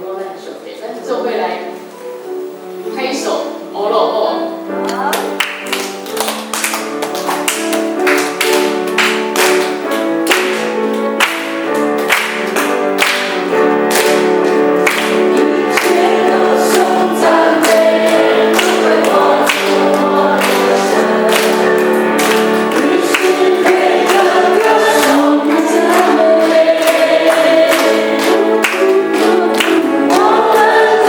勞咱的上帝，咱做伙來拍手，呵囉好。好。一切歌頌讚美，歸我主我的神。於是每個歌頌讚美，我們禱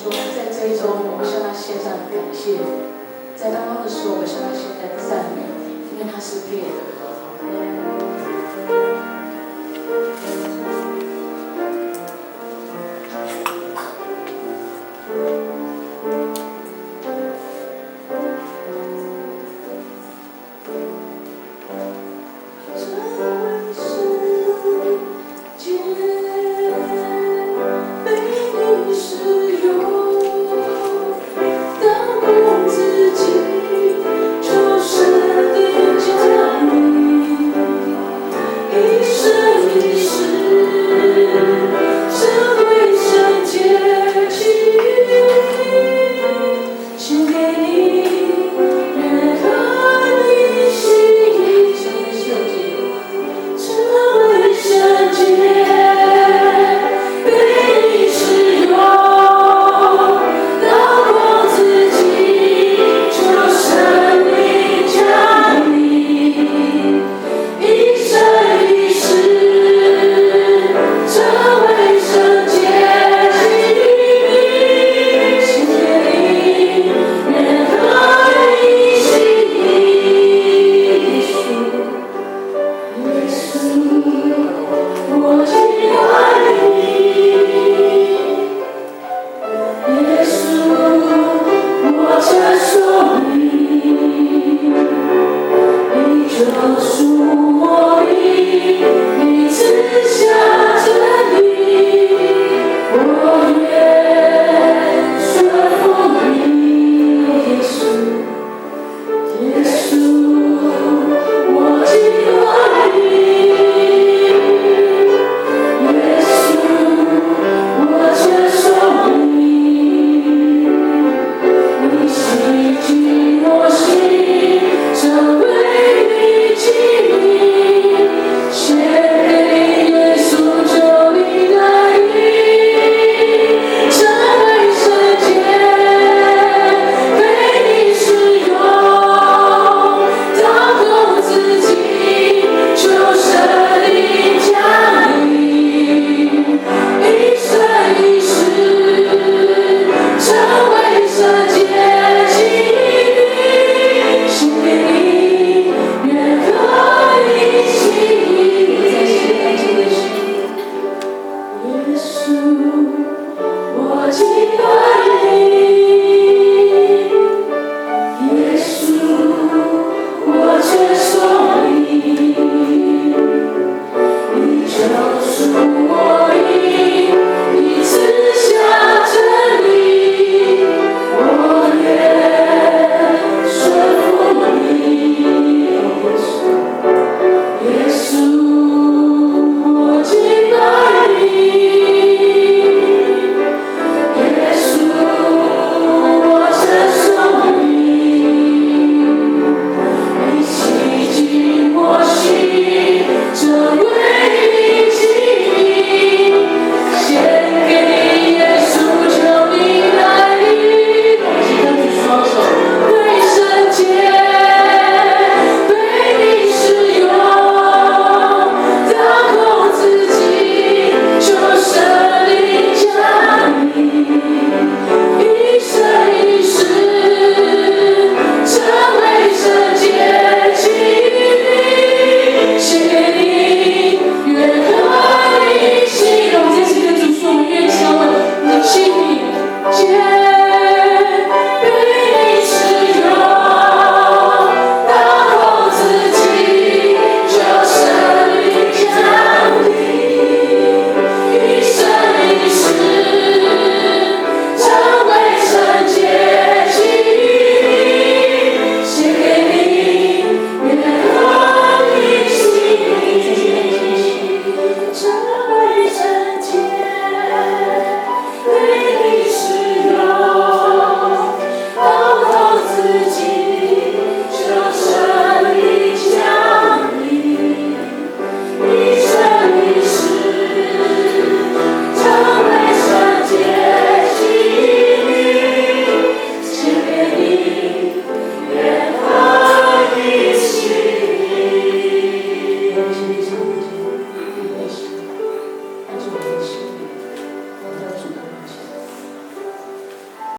說，在這一周，我們向他獻上感謝；在剛剛的時候，我們向他獻上讚美，因為他是配得的。成為聖潔，被你使用，倒空自己，求神的降臨，一生一世，成為聖潔器皿，獻給你，願合你心意，成為聖潔，成為聖潔，被你使用，倒空自己，求聖靈降臨，一生一世，成為聖潔器皿，獻給你，願合你心意，耶穌，耶穌，我敬拜你，耶穌，我接受你，你救贖我命，你賜下真理，我願順服你，耶穌，耶穌，我敬拜你，耶穌，我接受你，你洗淨我心，成為你器皿，獻給耶穌，求你帶領，成為聖潔，被你使用，倒空自己，求聖靈降臨，一生一世，成為聖潔器皿，獻給你，願合你心意。再次安靜的時，耶穌，我敬拜